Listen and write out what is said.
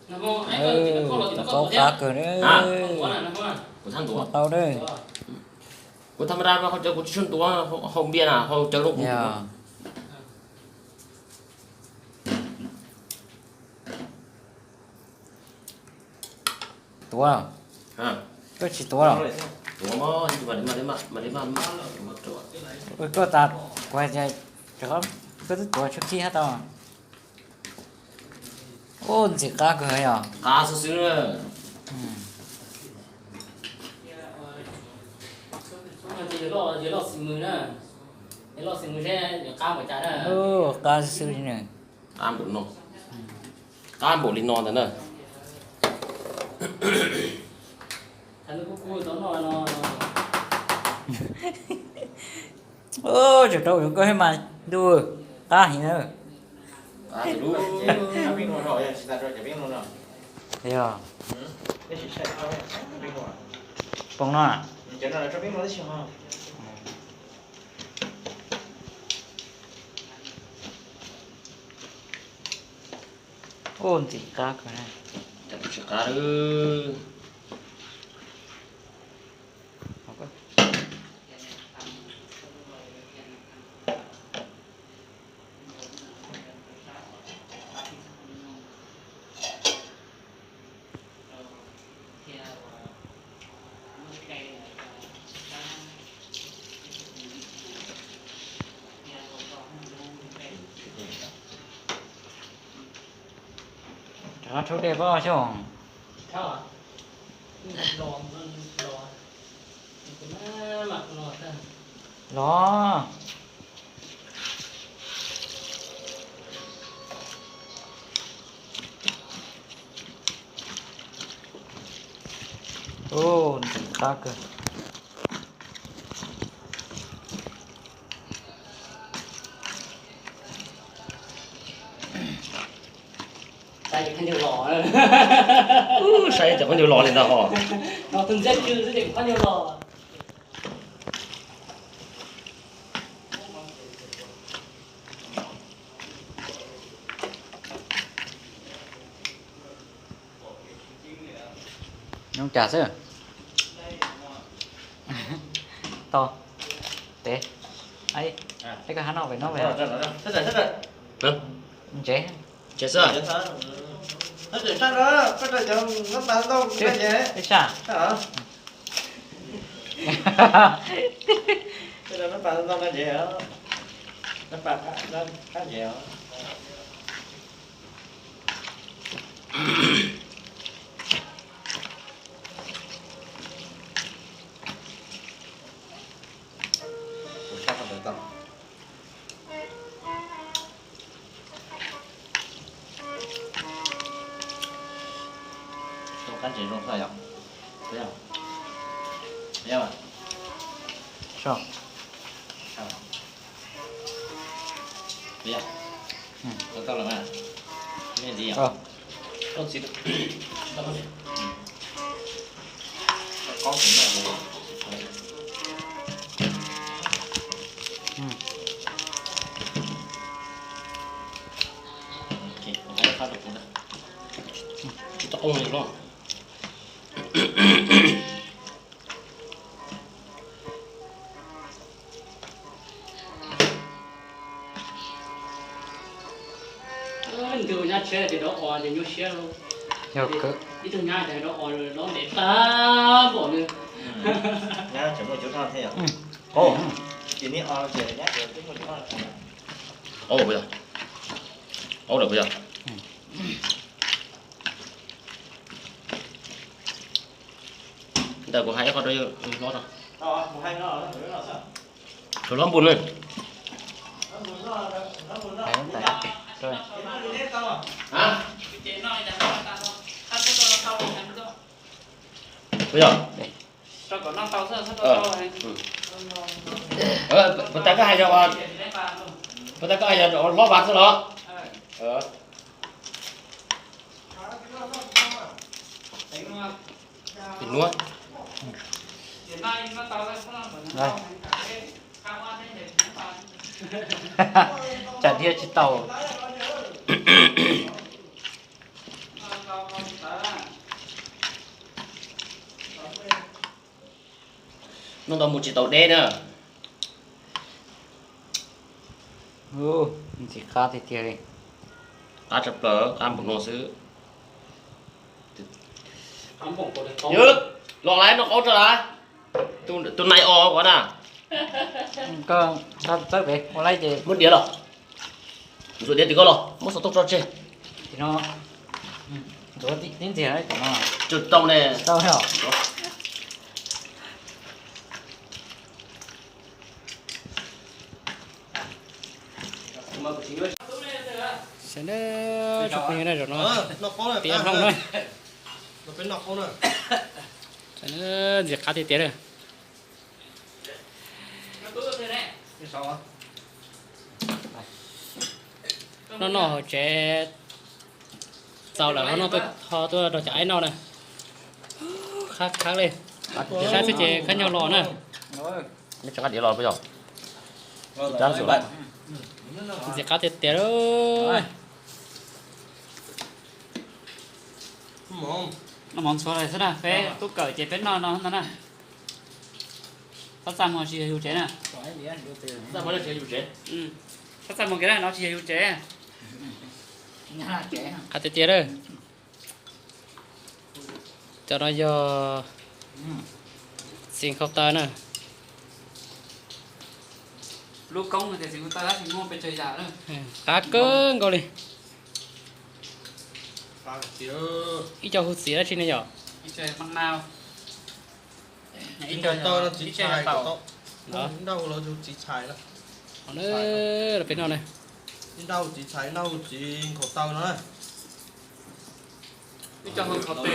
Tus qaub qab kawg na. Kuv thab ntuav. Tau na. Kuv thab ntuav, hau cawv kuv tsis tshua ntuav, hau npias na, hau cawv rau kuv. Tuav. Koj tsis tuav los? Koj tas, kuv hais tias koj twb tuav tshuab khib hab tau. Ub, ntxim qab kawg yog. Qab xwb xwb. Ub, qab xwb xwb na. Qab npaum no. Qab npaum li no ntag na. Ub, tseem rau koj thiab mas ntuj, qab heev na. Yog. Poob no. Ub, ntxim qab kawg na. Tsis qab. Rhaub dej pob xyoo. Los. Ub, ntxim qab kawg. Saib cov khaub ncaws los li ntag hos. Nyob cas xwb. Tau. Tes. Ib, koj hab noj pem no pem. Ntsev. Ntsev xwb. Ib sab. Qab ntses zoo xwb yom. Tsis tau qoob li no. Nws nyab tshiab tias rov os ces nyuaj siab lauj. Yog kawg. Ib tug nyab tias rov os los ntev tag npaum nws. Nyab tseem muaj cuv noj thiab yom. Ces nej os ces nyab tseem muaj cuv noj. Qaub lawm puas yog? Qaub lawm puas yog? Ntawm kuv hais ib qho rau hlob no. Tshuav hlob npun na. Puas yog? Puas tas koj hais yog, puas tas koj hais yog hlob Vas xwb los? Nuav. Tsam dhia tsis tau. Hnub no mus tsis tau deb na. Ntxim qab tiag tiag li. Qab tshaj plaws, qab npaum no xwb. Los lawm, noj qaub rau lawm. Tus nais os kuv na. Koj txawb pem ua laib ces muab diav los. Ntxuav diav tim koj los muab xov tooj tso tseg. Tib ntxiag no. Tau ne. Sawv daws, tsoom phooj ywg na, zaum no tiav hlob na. Sawv daws, ntxim qab tiag tiag na. Noj noj hauv tsev, txaus lawm ho noj tuaj, ho tuaj rau cov aib noj na. Qab qab li, saib xwb ces khab nyog los na. Ntxim qab tiag tiag li. Noj mov ntxhua lawm xwb na, peb tub kawm ces peb noj no ntag na. Txhob txaj muag tsis yog yus tsev na. Txhob txaj muag kiag na, no tsis yog yus tsev. Qab tiag tiag lawm. Cov no yog txiv nkhaus taw na. Qab kawg nkaus li. Ib co hu txiv dab tsi ne yom? Ib co txiv tshais, ib nrab hu txiv tshais, ib nrab hu txiv nkhaus taw no. Ib co hu nkhaus taw.